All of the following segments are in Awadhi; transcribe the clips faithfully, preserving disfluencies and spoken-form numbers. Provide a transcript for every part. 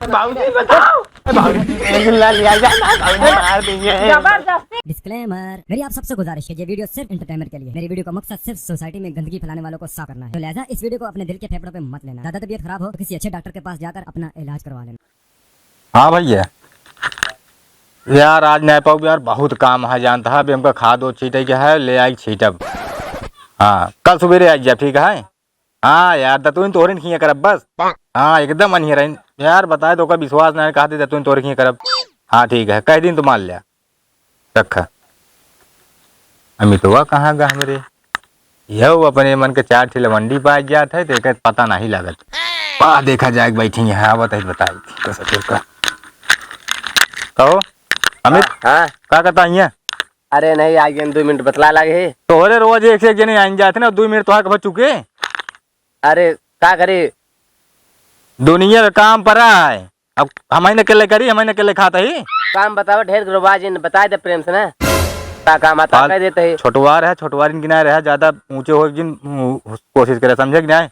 बाबूजी, बचाओ। ए, बाबूजी, ला लिया जा ना, बाबूजी मार देंगे। जबरदस्ती। Disclaimer, मेरी आप सबसे गुजारिश है, ये video सिर्फ entertainment के लिए। मेरी video का मकसद सिर्फ society में गंदगी फैलाने वालों को साफ करना है, तो लिहाजा इस video को अपने दिल के फेफड़ों पे मत लेना। ज्यादा तबीयत खराब हो तो किसी अच्छे डॉक्टर के पास जाकर अपना इलाज करवा लेना। हाँ भैया, यार आज नहीं पाऊँ यार, बहुत काम है, जानता है, अभी हमका खाद वो छीटे के है, ले आई छीटब। हाँ, कल सुबेरे आई जा, ठीक है। हाँ यार, दतुइन तोहरे न खिया करब बस। हाँ, एकदम अनहिया रहिन। यार, बताए तो ओकर विश्वास ना है, कहते दतुइन तोहरे खिया करब। हाँ, ठीक है, कह दिन तो मान लिया। रखा। अमितवा कहाँ गा हमरे? यह अपने मन के चार ठे लवंडी पाए जात है, तो एकर पता नहीं लागत। पा देखा जाए, बैठी यहाँ, आवत है, बताई। कैसा चल का? कहो, अमित, हाँ, हाँ। का कहता हिया? अरे नहीं, आ गए, दो मिनट बतला लागे है। तोहरे रोज एक से एक जने आइन जात है ना, दो मिनट तोहार कब चुके? अरे, का करे? दुनिया का काम परा है। अब हम ही न अकेले करी, हम ही न अकेले खात ही। काम बतावा, ढेर गिरवा जिन, बताए दे प्रेम से ना। का काम आता, पाल-, कह देते ही। छोटवार है, छोटवार इनकी ना रहा, ज्यादा ऊंचे हो जिन, उ-, कोशिश करे, समझे कि नहीं?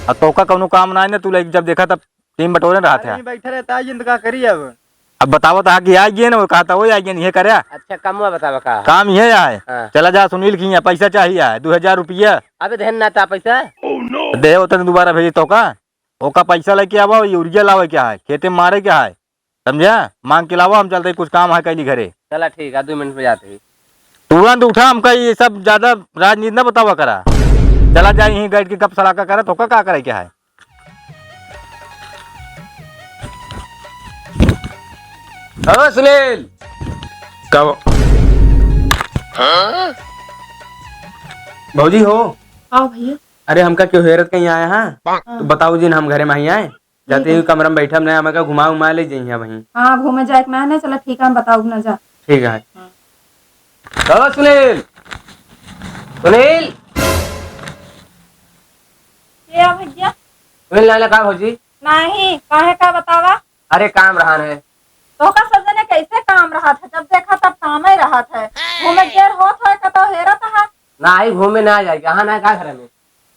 अब तोका कौनो काम ना है ना, तू लाइक जब देखा तब टीम बटोरे रहा था। अरे, बैठे रहता है, जिन तो का करी अब? अब बतावा तो, आगे आ गए ना, वो कहा था, वो आ गए, ये करे। अच्छा, कमवा बतावा का? काम ये है। हाँ। चला जा सुनील की यहाँ, पैसा चाहिए है, दो हजार रुपया। अबे देहन ना ता पैसा। दे होता तो दोबारा भेजी तोका। ओका पैसा लेके आवा, यूरिया लावे के है, खेते में मारे के है, समझा? मांग के लावा, हम चलते, कुछ काम है कैली घरे। चला ठीक है, दो मिनट में जाते ही। तुरंत उठा, हमका ये सब ज्यादा राजनीति ना बतावा करा। चला जा, यहीं बैठ के गप सलाका करा, तोका का करे के है? ओ सुनील। का हो? भौजी हो? आओ भैया। अरे हमका क्यों हेरत कहीं आया है? हाँ। तो बताओ जी ना, हम घरे में ही आए। जाते ही कमरा में बैठब ना, हमका घुमा उमा ले जइहे वहीं। हाँ, घूमे जाए के ना है ना, चला ठीक है, हम बताओ ना जा। ठीक है। हाँ। ओ सुनील, सुनील। के आ भैया? सुनील ना लगा भौजी? नहीं, काहे का बतावा? अरे काम रहा है। तो का सजने कैसे काम रहा था? जब देखा तब काम ही रहा था। घूमे गेर होत है, कतो हेरत है। ना आई घूमे ना जाए, कहाँ ना का घर में।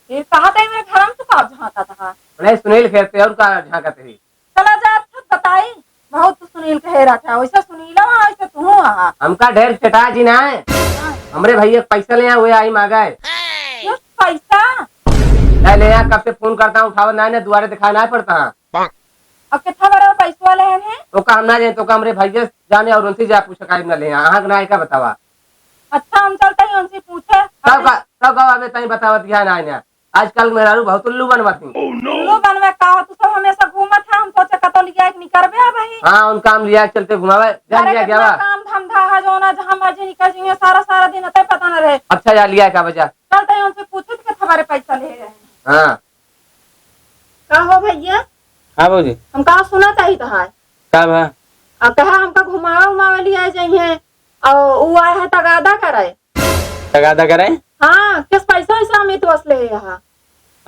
ये कहा था मेरे घर में तो का झांका था? नहीं सुनील खेलते और का झांकत ही। चला जा, अच्छा बताई, बहुत तो सुनील के हेरा था, वैसे सुनील वहाँ, वैसे तू वहाँ। हमका ढेर चटा जी ना है। हाँ। हमरे भैया के पैसा ले आए, हुए आई मांगा है। ये पैसा? नहीं ले आ, कब से फोन करता हूँ, उठावत ना है, दुआरे दिखाई ना पड़ता है। अब कितना बड़ा पैसा ले हैं? तो का हम ना जाए, तो का हमरे भैया जाने और उनसे जा पूछा काहे ना ले आ, अहाँ के ना है का बतावा। अच्छा, हम चलते ही उनसे पूछे। तब का, तब का अबे तई बतावत क्या ना है ना। आजकल मेहरारू बहुत उल्लू बनवत ही। उल्लू बनवे का हो, तू सब हमेशा घूमत है, हम सोचे कतो लिया एक निकरबे अब ही। हाँ, उनका हम लिया के चलते घुमावे, जा अरे लिया के कितना आवा। काम धंधा है जो ना, जहाँ मर्जी निकल जाइए, सारा सारा दिन अते पता न रहे। अच्छा, जा लिया का बजा। चलते ही उनसे पूछे कि हमारे पैसा ले रहे हैं। हाँ। का हो भैया? हाँ भौजी। हम का सुना चाहिए तो है? का बा? अब कहा हमका घुमावे उमावे लिया जाइए, और वो आया है तगादा करे। तगादा करे? हाँ, किस पैसा वैसा हम इतवस ले यहाँ?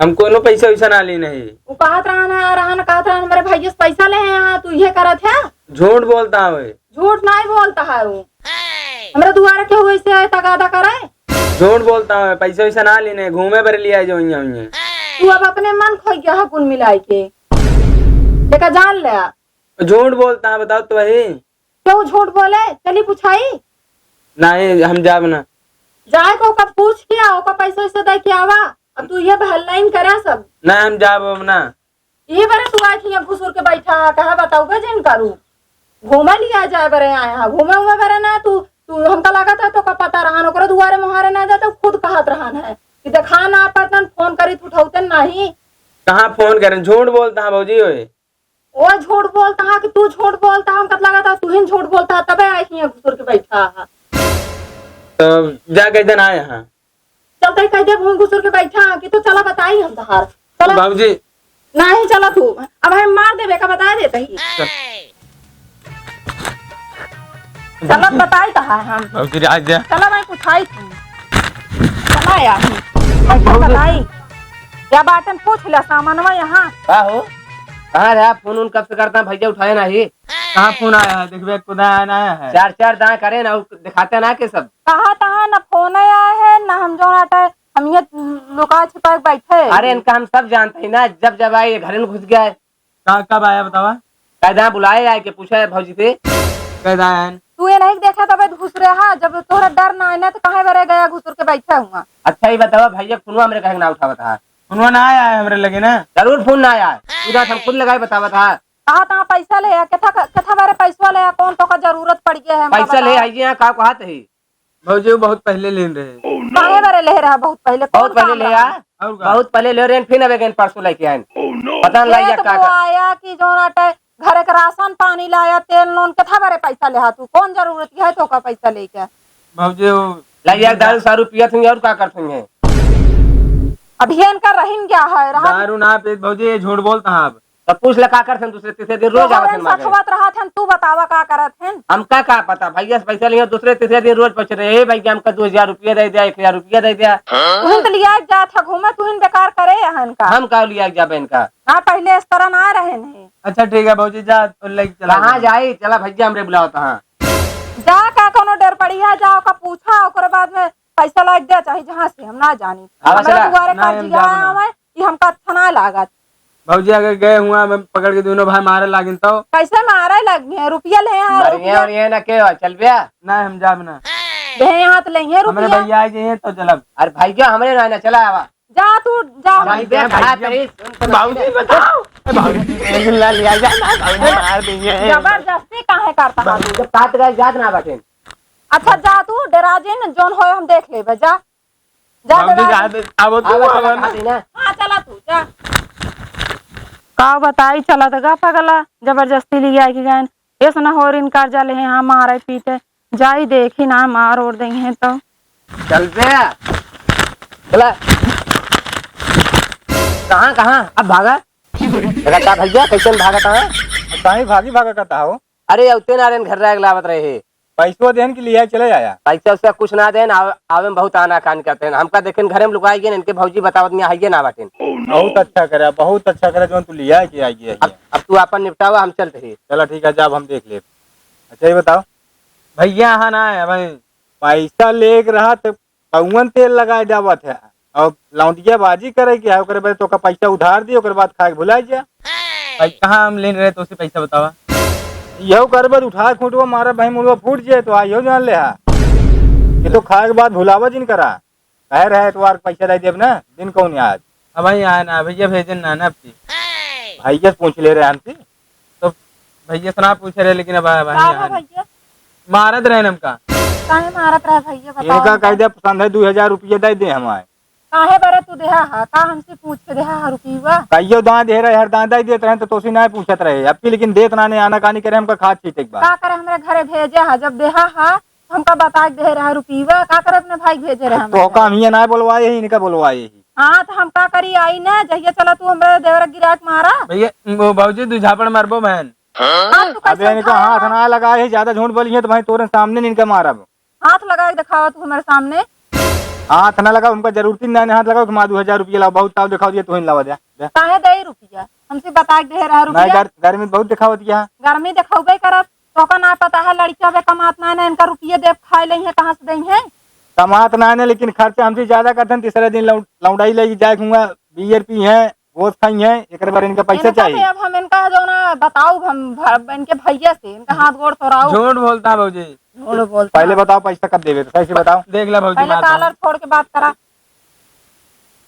हम कोनो पैसा वैसा ना ली नहीं। वो कहत रहन है, रहन कहत रहन, हमारे भैया से पैसा ले हैं यहाँ, तू ये करत है? झूठ बोलता है। झूठ नहीं बोलता है वो। हमरे दुआरे केहू ऐसे आए तगादा करे? झूठ बोलता है, पैसा वैसा ना ली नहीं, घूमे बर लिया जो यहाँ, यहाँ। तू अब अपने मन खोई गया है कुल मिलाई के। देखा जान ले। झूठ बोलता है, बताओ तो वही। क्यों झूठ बोले? चली पूछाई। नहीं, हम जाब ना। जाए को ओका पूछ के आ, ओका पैसा वैसा दे के आवा। अब तू ये भलाई करा सब। नहीं, हम जाब अब ना। ये बरे तू आए हियाँ घुसुर के बैठा है, कहा बताऊबे जिन करू। घूमे लिया जाए बरे आए हैं, घूमे उमे बरे ना तू, तू हमका लागत है तोका पता रहन, ओकरे दुआरे मुहारे ना जाता, खुद कहत रहन है कि देखा ना पड़तन, फोन करी तो उठाउते नहीं। कहाँ फोन करें, झूठ बोलता है भौजी ओए। ओ झूठ बोलता है कि तू झूठ बोलता है, हमका लागत है तू ही झूठ बोलता है, तबे आए हियाँ घुसुर के बैठा है। तो जा कह देना आए हैं। चलते ही कह दे, भूमि घुसुर के बैठा है कि तो चला बताई हम तहार। चला। बाबूजी। नहीं चला तू, अब हम मार देबे का बता देते ही। चल। चला बताई तहार हम। बाबूजी, आज जा। चला मैं कुछ आई तू। चला यार। कैसे बाबूजी। बताई? क्या बातन पूछ लिया सामानवा यहाँ? का हो? कहाँ रहा? फोन उन कब से करता है, भैया उठाए नहीं। कहाँ फोन आया है? देखबे, खुदा आया ना आया है। चार चार दाएं करे ना, उ दिखाते ना के सब। कहाँ तहाँ ना फोन आया है, ना हम जो आटा है, हम ये लुका छिपा के बैठे हैं। अरे, इनका हम सब जानते हैं ना, जब जब आए, ये घर में घुस गया है। का-, कब आया बतावा? कह दा बुलाए आए के पूछे भौजी से। कह दा आयन। तू ये नहीं देखा तबे घुसरे हा, जब तोहरा डर ना आए ना तो काहे बरे गया घुसुर के बैठा हुआ। अच्छा, ये बतावा भैया, फोनवा हमरे काहे ना उठावत हा? फोनवा ना आया है हमरे लगे ना। जरूर फोन ना आया है। तू जात हम खुद लगाए बतावत हा। कहा तहाँ पैसा ले आ, केथा, केथा बारे पैसा ले आ, कौन तोका जरूरत पड़ गया है, हमका पैसा ले बतावा। आई जी, यहाँ का कहत ही? भौजी, वो बहुत पहले लेन रहे। काहे बारे ले रहा बहुत पहले? कौन बहुत पहले काम ले रहा? आ, और का? बहुत पहले ले रहे, फिर अब एक परसों लेके आए। पता नहीं लग गया खेत का का। बोआया कि जौन आटे घर के राशन पानी लाया, तेल नून, केथा बारे पैसा ले हा तू? कौन जरूरत है तोका पैसा लेके? भौजी, वो लग गया, दारू सारू पियत हुई और का करत हुई है? अब ये इनका रहिन क्या है? रहा दारू ना पीत भौजी, ये झूठ बोलता है आप। तो पूछ ले का करत हन, दूसरे तीसरे दिन रोज आवत हन मांगे। सखवत रहत हन, तू बतावा का करत हन? हमका का पता, भैया से पैसा लिए, दूसरे तीसरे दिन रोज पूछ रहे, "ए भैया, हमका दो हजार रुपया दे दिया, एक हजार रुपया दे दिया।" तुहिन तो लिया के जात है घूमे, तुहिन बेकार करे हन का? हम का लिया के जाबे इनका? हाँ, पहले इस तरह ना रहे नहीं। अच्छा ठीक है भौजी, जा तो लेके चला कहाँ जा। जाई? चला भैया, हमरे बुलावत हाँ। जा का कोनो डर पड़ी है, जा ओका पूछा, ओकरे बाद में पैसा लाग दे, चाहे जहाँ से, हम ना जानी। आवा हमरे चला। दुआरे ना, हम कर्जिया जाब ना। आवे, ई हमका अच्छा ना लागत। भौजी, अगर गए हुआ, हम पकड़ के दोनों भाई मारे लागिन तो? कैसे मारे लगे हैं? रुपया ले हैं, मरिए रुपया। और ये ना के हो, चल बे। ना, हम जाब ना। दे यहाँ तो ले हैं हमरे रुपया। भैया आ गए हैं तो चलब। अरे भैया, हमरे ना, ना, चला आवा। जा तू, जा। चल बे, भैया, खा तेरी। बाबूजी, बताओ। ए, बाबूजी, एक गिलास ले आ जा ना, बाबूजी, मार देंगे। जबरदस्ती काहे करता है? जब साथ रहे, जात ना बाटे। अच्छा, जा तू, डेरा जिन, जौन होए, हम देख लेबे, जा। जा, बाबूजी, डेरा जा, जिन। अब तू आवा, आवा चला, ना। खाते ना। हाँ, चला तू, जा। का बताई, चलत गा पगला, जबरदस्ती लिया के गए। ऐस ना हो रिन कर्जा ले, हाँ, मारे पीटे। जाई देखी ना, मार ओर देंगे तो। चल बे। चला। कहाँ, कहाँ? अब भागा। देखा का भैया, कैसे भागत है? कहीं भागी भागा करता हो? अरे, अवते ना रेन घर रह लावत रहे। पैसवा देन के लिए चले आया। पैसा उसका कुछ ना देन, आवे, आवे में बहुत आनाकानी करते हैं। हमका देखेन घरे में लुकाई गए, इनके भौजी बतावत में आइए ना बाटेन। बहुत अच्छा करे, बहुत अच्छा करे, जौन तू लिया के आई है। अब, अब तू आपन निपटावा, हम चलते हैं। चला ठीक है, जब हम देख लेब। अच्छा, ये बताओ, भैया यहाँ ना है भाई, पैसा लेके रहा तो कौन तेल लगाए जावत है? और लौंडिया बाजी करे के है, ओकरे बाद तोका पैसा उधार दी, ओकरे बाद खाए के भुला जा। भाई, कहाँ हम लेन रहे तो उसे पैसा बतावा। यहो करबे तो उठा खूंटवा मारा, भाई मुड़वा फूट जाए तो आ, यहो जान ले हा। ये तो खाए के बाद भुलावा जिन करा। कहे रहे एतवार के पैसा दे देब ना, दिन कौन आज? अब भाई आए ना, भैया भेजन ना, ना अब की। भैया से पूछ ले रहे हमसे। तो भैया से ना पूछे रहे, लेकिन अब भाई का आए है ना। भैया? मारत रहे हमका। काहे मारत रहे भैया, बताओ इनका हमका। कह दे, पसंद है, दो हजार रुपया दे दे हमारे। काहे बरे तू देहा हा? का हमसे पूछ के देहा हा रुपया? कहियो दाएं दे रहे, हर दाएं दे देत रहे, तो तोसी ना पूछत रहे। अब की लेकिन देत ना ने आनाकानी करे, हमका खाद छीटे के बा। का करे हमरे घरे भेजे हा, जब देहा हा, हमका बता के दे रहा रुपया, का करे अपने भाई भेजे रहे तो हमरे का घरे? हम ये ना बोलवाए ही, इनका बोलवाए ही। हाँ, तो हम का करी, आई ना, जहिया चला तू हमरे देवर गिराक मारा। भैया, वो बाबूजी, तू झापड़ मारबो बहन। हाँ, तू कैसे अबे इनका उठाया? हाथ ना लगाए ही, ज्यादा झूठ बोली है तो भाई तोरे सामने इनका मारब। हाथ लगा के दिखावा तू हमारे सामने। हाथ ना लगाओ, हमका जरूरत ही नहीं, हाथ लगाओ, घुमा दो हजार रुपया लाओ, बहुत ताव दिखाओ दिया, तू ही लावा दे, दे। काहे दे रुपया? हमसे बता के दे रहा नहीं, रुपया। गर-, गर्मी बहुत दिखावत यहाँ। गर्मी दिखावे करब, तोका ना पता है, लड़किया बे कमात ना है, इनका रुपया दे खाए ले हैं, कहाँ से दे हैं? कमात ना है, लेकिन खर्चा हमसे ज्यादा करते हैं। तीसरे दिन लौ-, लौंडाई लेके जाए हुआ, बियर पी है, गोश्त खाई है, एकरे बारे इनका पैसा इनका चाहिए। दे, अब हम इनका जो ना बताओ, हम भ-, इनके भैया से, इनका हाथ गोड़ तोड़ाओ। झूठ बोलता है भौजी। झूठ बोलता पहले है। बताओ पैसा कब देवे, तो सही से बताओ। देख ले भौजी, पहले बात कॉलर छोड़ के बात करा।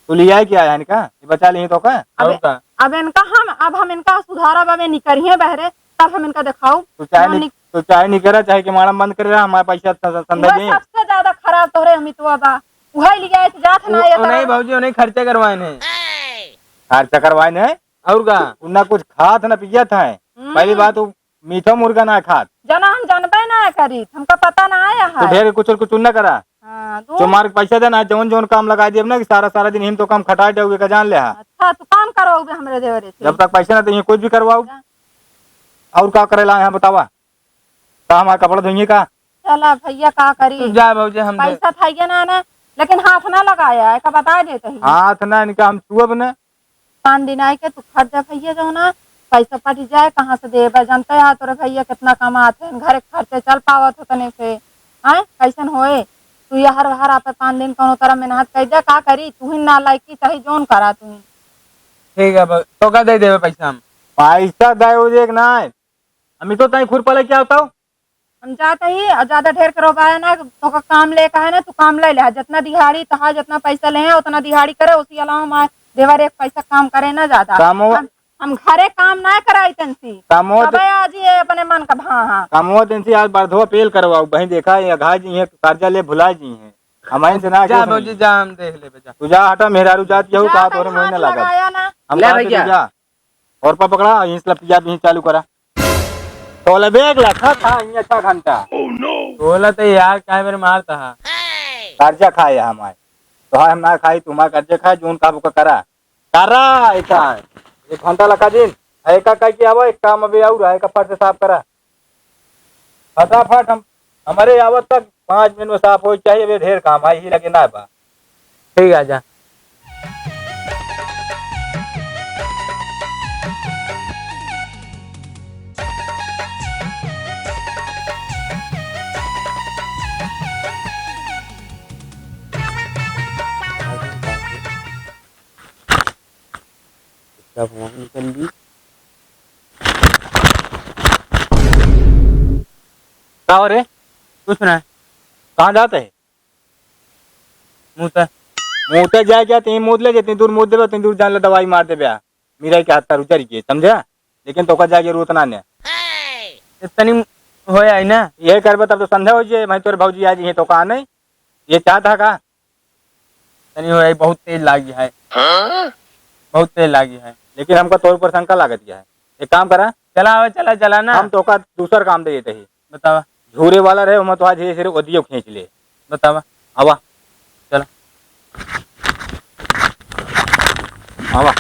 तू लिया है क्या है इनका? ये बचा लिए तो का? अब, और का? अब इनका हम, अब हम इनका सुधारब, अब ये निकरिए बहरे, तब हम इनका दिखाऊ। तू चाहे हम निक-, निक- तू चाहे निकरा, चाहे के मारम बंद करे रहा, हमारे पैसा स-, स-, संदा वह जी। सबसे ज्यादा खराब तोहरे अमितवा बा। वही लिया है, जात ना वो, ये वो नहीं तरह। भौजी, वो नहीं खर्चा करवाए नहीं। खर्चा करवाए नहीं? और का? उन्ना कुछ खात ना पियत है। हम्म। पहली बात, वो मीठा मुर्गा ना खात। जना हम जानबे ना करीत, हमका पता ना आया तो है। ढेर कुचुर कुचुर ना करा। हाँ, तो चुमार के पैसा देना, जौन जौन काम लगा दिए ना कि सारा सारा दिन हिम तो काम खटाए जाओगे का जान ले हा। अच्छा, तू काम करवाओगे हमरे देवरे से? जब तक पैसा ना देंगे कुछ भी करवाओ। अच्छा। और का करेला यहाँ बतावा? का हमारा कपड़ा धोइए का? चला भैया, का करी? तू जा भौजी, हम दे- पैसा था ये ना, ना, लेकिन हाथ ना लगाया है, का बता देते ही। हाथ ना, इनका हम छुअब ना। पाँच दिन आए के तू खट जा भैया, जो ना पैसा पट जाए, कहाँ से देबे? जानते है तोरे भैया कितना कमात है, घर के खर्चे चल पावत हो तने से, आए कैसन होए? तू ये हर हर आपे पाँच दिन कौनो तरह मेहनत कर दे, का करी? तू ही ना लायकी चाहे जोन करा तू ही। ठीक है, बस तो का दे देबे पैसा हम? पैसा दे वो देख ना है, हम तो ताई खुरपा लेके आवता हूँ। हम जात ही, और ज्यादा ढेर करो बाया ना, तोका काम लेका है ना, तू काम ले ले, जितना दिहाड़ी तहा, जितना पैसा ले हैं, उतना दिहाड़ी करे, उसी अलावा हमारे देवर एक पैसा काम करे ना ज्यादा। कामो हम, हम घरे काम ना कराई तनसी। कामो तबे आज ये अपने मन का, हाँ, हाँ। कामो तनसी आज बरधो पेल करवाऊ, बहिन देखा, ये अघा जी हैं, कर्जा ले भुला जी हैं। हमारे से ना जा कुछ भौजी, नहीं। जा, हम देख लेबे, जा। तू जा, हटा, मेहरारू जात यहू जा, कहा तोरे कहीं मोह हाथ ना लागत। लगाया ना। हम ले कहा भैया। तू जा। और पा पकड़ा, यहीं से लपिया भी चालू करा। तोले बेग ला, खा, खा, ये अच्छा घंटा। तोला तो यार, काहे मेरे मारता है? कर्जा खाए है हमारे। तो हाँ, हम ना खाई, तुम्हारा कर्जा खाए, जोन का बुका करा। करा, ऐसा। एक घंटा लगा दिन। ऐका कह के आवा, एक काम अभी और है, का फट से साफ करा। फटाफट हम, हमारे आवत तक पाँच मिनट में साफ होइ चाहिए, अबे ढेर काम है, यही लगे ना बा। ठीक है, जा। इसका फोन निकल ली। का हो रे? कुछ ना। कहाँ जात है? मुँह ते। मुँह ते जाए क्या? तीन मुँह ले, जितनी दूर मुँह देबे, उतनी दूर जान ले, दवाई मार देबे। मेरा के हाथ तारू चढ़ के, समझा? लेकिन तोका जाए जरूरत ना ने। इतनी होए आई ना। ये करबे तब तो संध्या हो जाए, भाई तोरे भौजी आ जाइए, तोका नहीं। ये चाहता है का? तनी हो, बहुत तेज लागी है। हाँ? बहुत तेज लागी है। लेकिन हमका तोर ऊपर शंका लागत है। एक काम करा। चला, आवे, चला, चला ना। हम तोका दूसर काम दे देते ही। बतावा। झूरे वाला रहे, ओमा तो आज धीरे धीरे ओदियो खींच ले। बतावा। आवा। चला। आवा।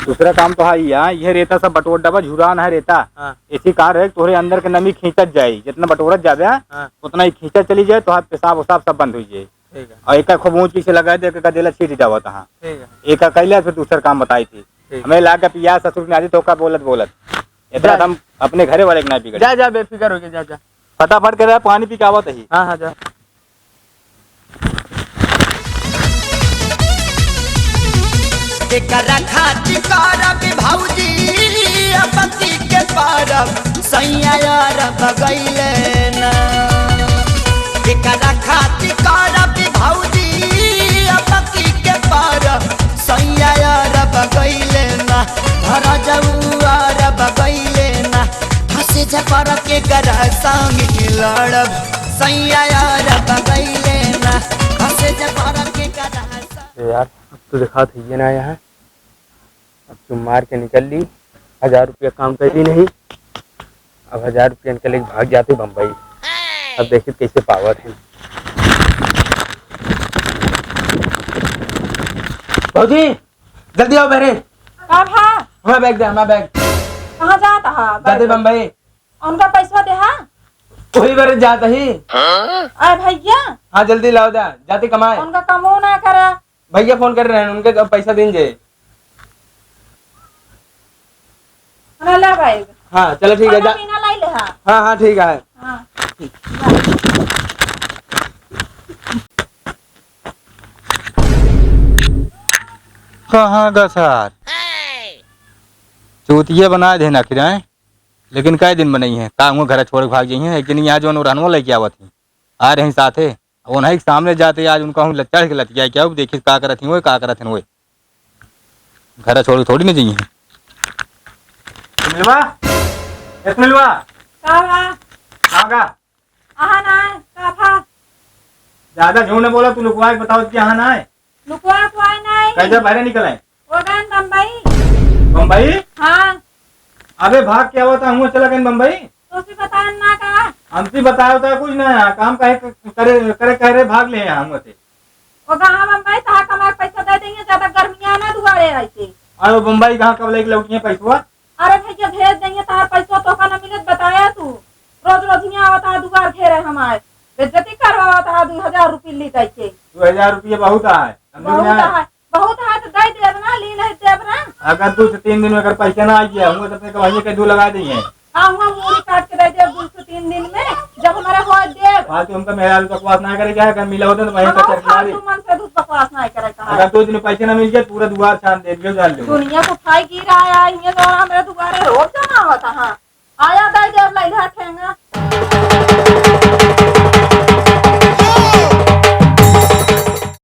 दूसरा काम तो है, यहाँ ये रेता सब बटोर डबा, झुरान है रेता। हाँ। इसी कार है, तोहरे अंदर के नमी खींचत जाए, जितना बटोरत जाबे, हाँ। उतना ही खींचत चली जाए, तो हाथ पेशाब उसाब सब बंद हो जाए। ठीक है। और एका खूब ऊंच पीछे लगा दे, एका देला छीट जावत, हाँ। ठीक है। एका कैला फिर दूसर काम बताई थी। ठीक। हमें लाग के पिया ससुर ने आदि तो का बोलत बोलत। इतना जा। हम अपने घरे वाले के ना बिगड़। जा, जा, बेफिक्र होके जा, जा। फटाफट के रहा, पानी पी के आवत ही। हाँ, हाँ, जा। एकरा खातिर करब भौजी, अबकी के परब, सैया अरब गइले ना। एकरा खातिर करब भौजी, अबकी के परब, सैया अरब गइले ना। धरा जाऊ अरब गइले ना। हंसे झपर के गरा संग लड़ब, सैया अरब गइले ना। हंसे झपर के गरा संग। ए यार, अब तो दिखात है ये ना यहाँ। अब चुप मार के निकल ली, हजार रुपया काम कर दी नहीं, अब हजार रुपया निकल के भाग जाते बम्बई। अब देखित कैसे पावत है। भौजी, जल्दी आओ बहरे। का भा? हमारा बैग दे, हमारा बैग। कहाँ जात हा? जाते बम्बई। उनका पैसा दे हा? वही बहरे जात ही। अरे भैया। हाँ, जल्दी लाओ जा, जाते कमाए। उनका कमो ना करा। भैया फोन कर रहे हैं, उनके पैसा दीन जे। हाँ, ले भाई। हाँ, चलो ठीक है, खाना जा। पीना लाई ले हा। हाँ, हाँ, ठीक है। हाँ। कहाँ गा सार? चूतिया बना दे ना किराए, लेकिन कई दिन बनाई है, का हुआ घर छोड़ के भाग जाई है, एक दिन यहाँ जो रहनवा लेके आवत ही, आ रहे साथे। अब उन्हीं के सामने जाते आज उनका हम चढ़ के लतिया क्या, देखिए का करत ही वो, का करत हैं वो। घर छोड़ के थोड़ी ना जाइए। सुनीलवा, ए सुनीलवा। का बा? कहाँ का? अहा ना, का भा? ज्यादा झूठ न बोला, तू लुकवा के बताओ कि अहा ना है। लुकवा, लुकवा नहीं। कैसे बाहर निकल आए? वो गए बम्बई। बम्बई? हाँ। अबे भाग के आवत हुआ, चला गए बम्बई? तोसे बतान ना का? हमसे बताया होता कुछ ना, काम काहे क-, करे, करे कह रहे भाग ले हम होते। वो कहाँ बम्बई, तहा कमा के पैसा दे देंगे, ज्यादा गर्मिया ना दुआरे आई के। अरे वो बम्बई कहाँ कब लेके लौटिए पैसवा? अरे भैया भेज देंगे, तहार पैसवा तोका ना मिले, बताया तू। रोज रोज यहाँ आवत हा दुआर घेरे हमारे, बेइज्जती करवावत हा, दो हजार रुपये ली दे के। दो हजार रुपये बहुत है, समझ में बहुत आया? है। बहुत हाथ दे देब ना, ली नहीं देब ना। अगर दो से तीन दिन में अगर पैसा ना आ गया, हम तो अपने गवाही के दो लगा देंगे। हाँ, हम मूड़ी काट के दे देब दो से तीन दिन में, जब हमारे हो देब। फालतू हमका मेहरारू बकवास ना करे क्या है, अगर मिला होता तो वहीं हाँ, का चरचना फालतू रही। मन से दूध बकवास ना करे कहा। अगर दो दिन में पैसे ना मिल गए, पूरा दुआर छान दे दियो, जान लो। दुनिया को खाई गिरा आया, ये तो हमारे दुआरे रोज जमा होता है। आया दाई, जब लइले हाथ